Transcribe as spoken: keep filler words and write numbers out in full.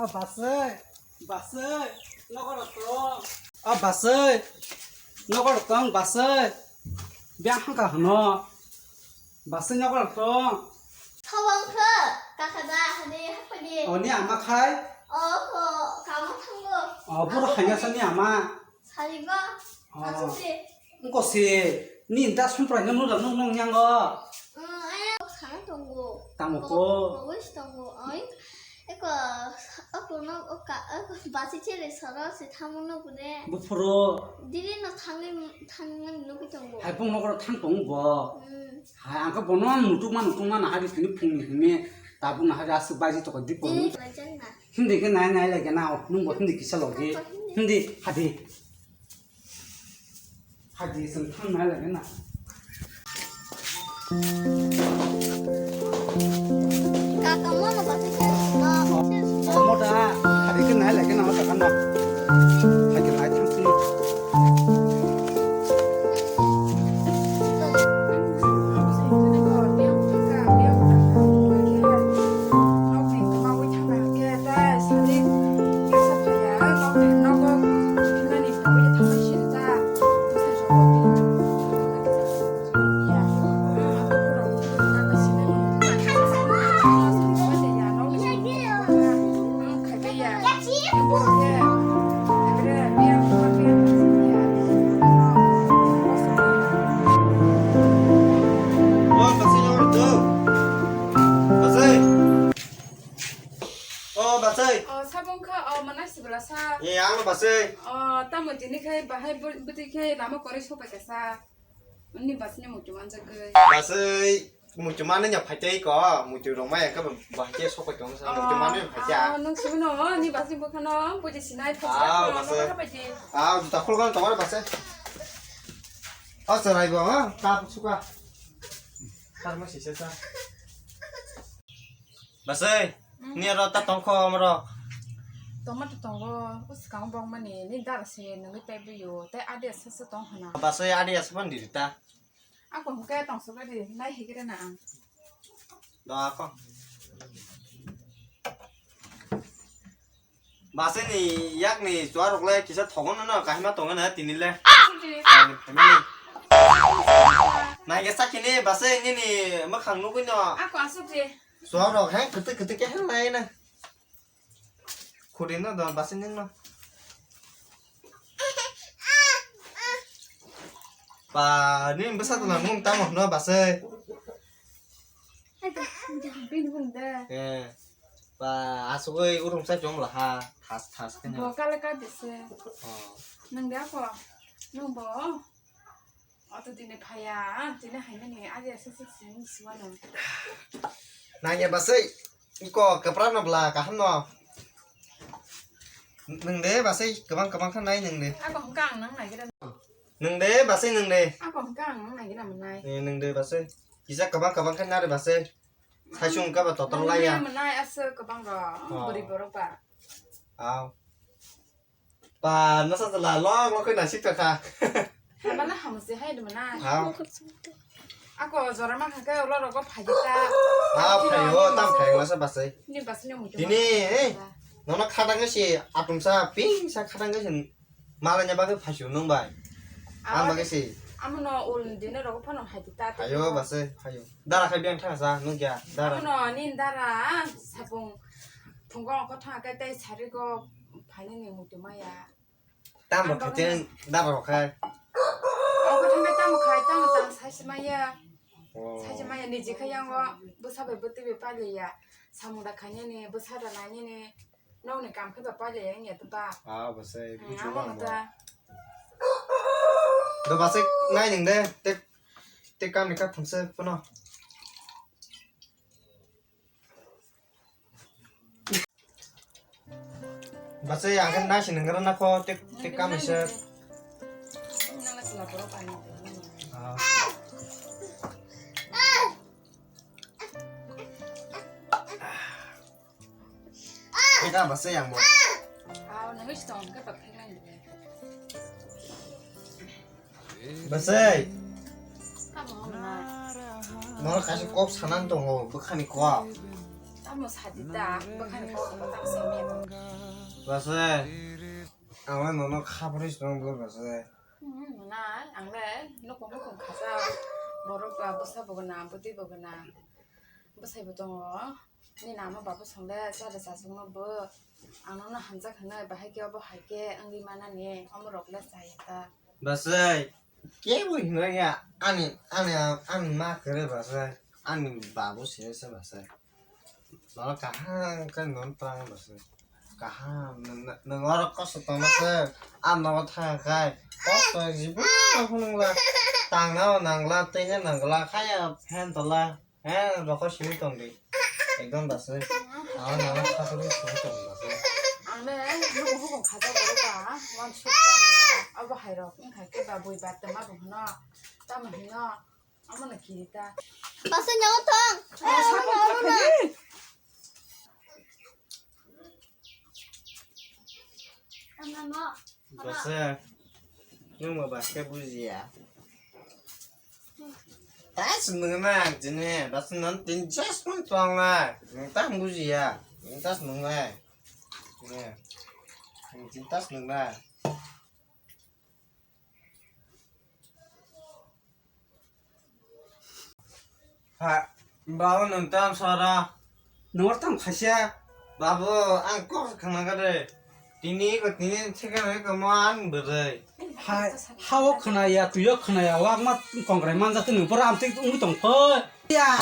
O basai, basai, nogo rok tong. O basai, nogo rok tong, basai. Biyang hangka hano. Basai nogo rok tong. Thawang khe, kaka da, hade, hapade. O ni ama khai? O, ho, kamo thango. O, buro haina sa ni ama. Sarigo. Oh. Asuk se. Engko se, ni da sumprai no nula nung nung nyango. Mm, aya, sana tongo. Tamo ko? Ko, ko, wis tongo. Ai, eko, ako no, oka, ako basi chere soro se thamo no gude. Buphuru. Diri no thangni, thangni no ki tongo. Hai bung no koro thang tongo bo. Mm. Hai, angka bono nutuk ma, nutuk ma na hari tini phung ni hini. Tabu na hari asuk baji toko di ko. Diri na jang na. Hindi ke nai nai lagi na, nung bo hindi kisa logi. Hindi, hadi. Hadi sing thang nai lagi na. Kaka mo no bati se no. Mo da, hadi ke nai lagi na, masa kan na. Hadi ke nai thang sini. O, basai. O, sabong kha, o, mana sibla sa. E, ang no basai. O, tamo tini khai bahai bu-, bwtwi khai lama kwrwi sopai kha sa. Ni basni muitu manjak gwi. Basai, muitu manwi nya phaitai ko, muitu rok maya khe bahai khe sopai tong sa, muitu manwi phaitai. Ah, nung simi no, ni basni bwkha no, buji sinai phaitai ko, basai. Ah, juta khulgan tong basai. O, sarai bo, ha, kap suka. Kar ma sisa sa. Basai, hmm? Ni aro ta tongkho amro. Tongma to tongo, o swkang bong mani, ni dara se nungwi tai buyo, tai adi asa sa tong hana. Basai adi asa phan diri ta. Ako hwnkhe tong sokra di, nai higre na ang. Do ako. Basai ni yak ni chuwa rok le kisa thogo no no kahima tongo na tini le. Asuk di. Nai ke sakini basai nini makhang nugui no. Ako asuk di. Chuwa rok hai kutu kutu ke hai lai na. Khuri no do basai ning no. Pa ni bwsa tong nung tamo no basai. Bini bini de. Eh. Ba, asugoi urung sa chom laha, thas thas khe. Bo kale ka dise. Oh. Nang de ako. Nang bo. Oto dine phaya, dine hainani age se se se ni suwa nang. Nang ya basai. Iko kepra no bla kaham no. Nang de basai kebang kebang khan nai nang de. Ako hwnkha ang nang nai kira. Nang de basai nang de. Ako hwnkha ang nang nai kira manai. Eh, nang de basai. Kisa kebang kebang khan nare basai. Saisung ka ba totor lai ya. Manai asa kwbang rok, oh, bwrwi borok ba. Aw. Pa, nasa jala lok lok khe nasik ta kha. Habana hamsi hai de manai. Aw. Ako jora ma kha khe ulo rogo phai ta. Aw, phaio, tam phai masa basai. Ni basni muitu. Tini, eh, nono khadang si atum sa, ping sa khadang si. Malai ni bagwi phaisu nung bai. Ang bagwi si. Amo no ul dino rogo phano hai ta. Hayo basai, hayo. Dara khai biang thang sa nung kya? Dara. Amo no nin dara sapung phungo ko thang kai tai sari go phani ni muitu maya. Tam rok khai dara rok khai. O ko thang kai tam khai tam tam sai se maya. Oh. Sai se maya ni je khai yang go bwsa bai bwtwi bai pali ya. Samung da khai ni bwsa da nai ni. Nokni kam khe ba pailai ya wngya to ba. Ah, bwsai, hmm, buchu amo ba no mo. Ta. Do bwsai nai ning de, te, te kam ni kha thumse phano. Bwsai ang khe nai si nang gra na kho, te, te kam ni se. Nang na sila borok ani. Ah. Eka bwsai yang bo. Aw, nang isi tong khe bak thang nang. Bwsai. Tamo na. Noro kaisa kok sanang tongo, bwkhani kok. Mo sadi ta, bakhani kok ko tang sami to. Base, ang le nono khabrwi song blo base. Hmm, na, ang le nokong nokong khaja. Borok ba bwsa bo gana, bwtwi bo gana. Bwsai bo tongo. Ni nama babu song le, cha da cha song no bo. Ang no hamjak hwnwi, bahai khe obo hai khe wngwi manani, omo rok le chaya ta. Base, kebo hinwi ya, ani, ani, ani ma kwrwi base, ani babu se se base. Nono kaham khe nono twlang base. Kaham, nwng, nwng, nwng oro kosto tongma se, a nogo thang khai, kosto jibon no phunukla, tangna o nangla, twi no nangla, khaya phan tola. He, bokol simi tong di. Ekdom base. Awa nana khasugwi simi tong base. Ang le nukung hukung khaja boro ba, wan suk ta mano. Abo hai rok wngkha khe ba bui ba tama bo hino. Tamo hino. Amo no kiri ta. Base nyawo thang. Awa sakong kha kha ni. Base, nwng bo base bujiya. Tas nungna jene, base non tin jas pun tuang na. Nwng ta bujiya. Nwng tas nungna. Ne. Nwng tin tas nungna. Ha, babu nwng tam sora. Nwng tam khaisa. Babu, ang kok khana gade. Tini ko tini thikar ko mo ang bwrwi. Hai, hao khwnaya, tuyo khwnaya, wak ma kongrai manja tini pura amtwi ungwi tong pho. Ya.